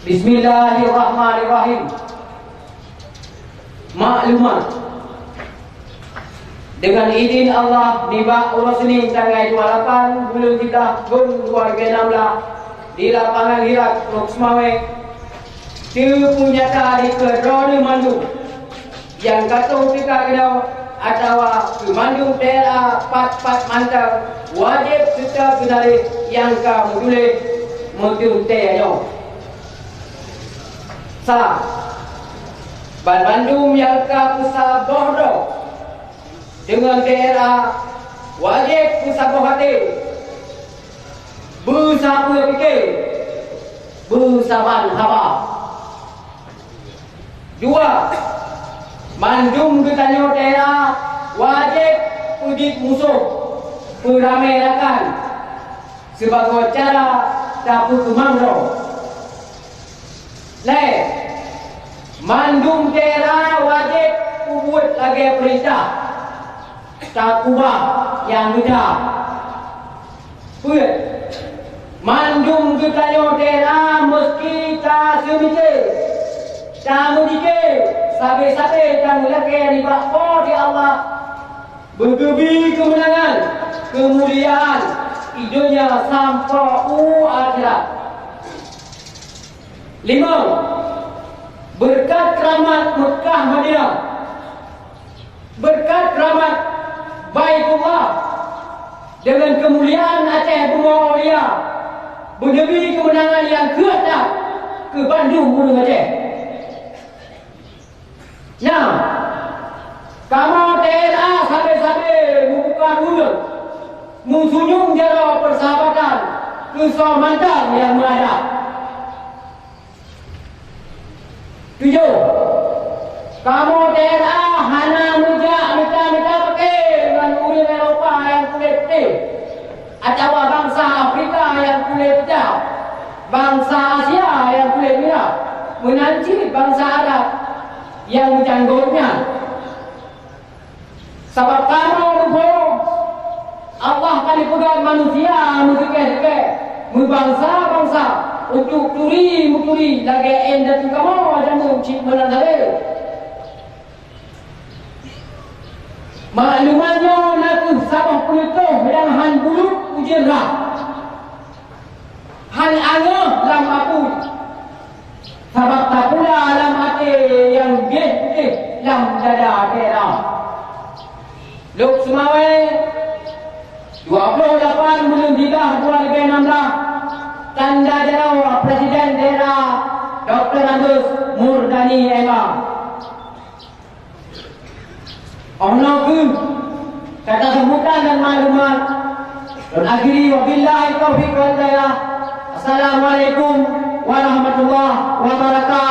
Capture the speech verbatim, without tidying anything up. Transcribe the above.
Bismillahirrahmanirrahim. Maklumat. Deungon idin Allah, nibak uroe Senin tanggai dua lapan buleuen siblaih thôn dua ribèe nam blah, di lapangan Hirak, Lhokseumawe, teupeunyata dikeue droeneuh mandum nyang ka teupeugah keunoe atawa keu mandum T L A pat-pat mantong wajéb seutôt geunaréh nyang ka meutuléh meuteuntèe nyoe. Sa, banmandum nyang ka peusaboh droe deungon T L A wajéb peusaboh até, beusapeue pike, beusaban haba. Dua, mandum geutanyoe T L A wajéb peujieb musoh, peuramé rakan, sibagoe cara tapeukeumang droe. Lhèe, mandum T L A wajéb peubuet lagèe peurintah, takubah nyang geuda. Peuet, mandum geutanyoe T L A meuseuti taseumiké, tameudike, sabé-sabé tameulakèe nibak Po teu Allah, beugeubi keumeunangan, keumuliaan, i donya sampoe u akhirat. Limong, beureukat keuramat Meukah Madinah, beureukat keuramat Baitullah, deungon keumuliaan Aceh bumoe aulia, beuneubi keumeunangan nyang kheueh that keu bandum ureueng Aceh. Nyan, kamoe T L A sabé-sabé meubuka rueng, meusunyueng jaroe peusahabatan keu soe mantong nyang meuadak. Tujoh, kamoe T L A hana meujak mita-mita pike ngon ureueng Eropa nyang kulét putéh, atawa bansa Afrika nyang kulét itam, bansa Asia nyang kulét mirah, meunan cit bansa Arab nyang meucanggot nyan. Sabab kamoe muphom, Allah ka neupeugöt manusia meusukèh-sukèh, meubansa-bansa, untuk turi meuturi lagèe indatu kamoe jameun cit meunan sabe. Maklumat nyoe na kheueh saboh peunutôh nyang han bulut ujeuen rhah, han angöh lam apui, sabab tapula lam até nyang bieh putéh lam dada daerah. Lhokseumawe, dua ploh lapan buleuen siblaih dua ribèe nam blah, tanda jaroe Presiden Daerah Doktor Agus Murdani M A. 'Oh noe kheueh kata sambutan dan maklumat. Lôn akhiri, wabillahi taufiq wal hidayah. Assalamualaikum warahmatullahi wabarakatuh.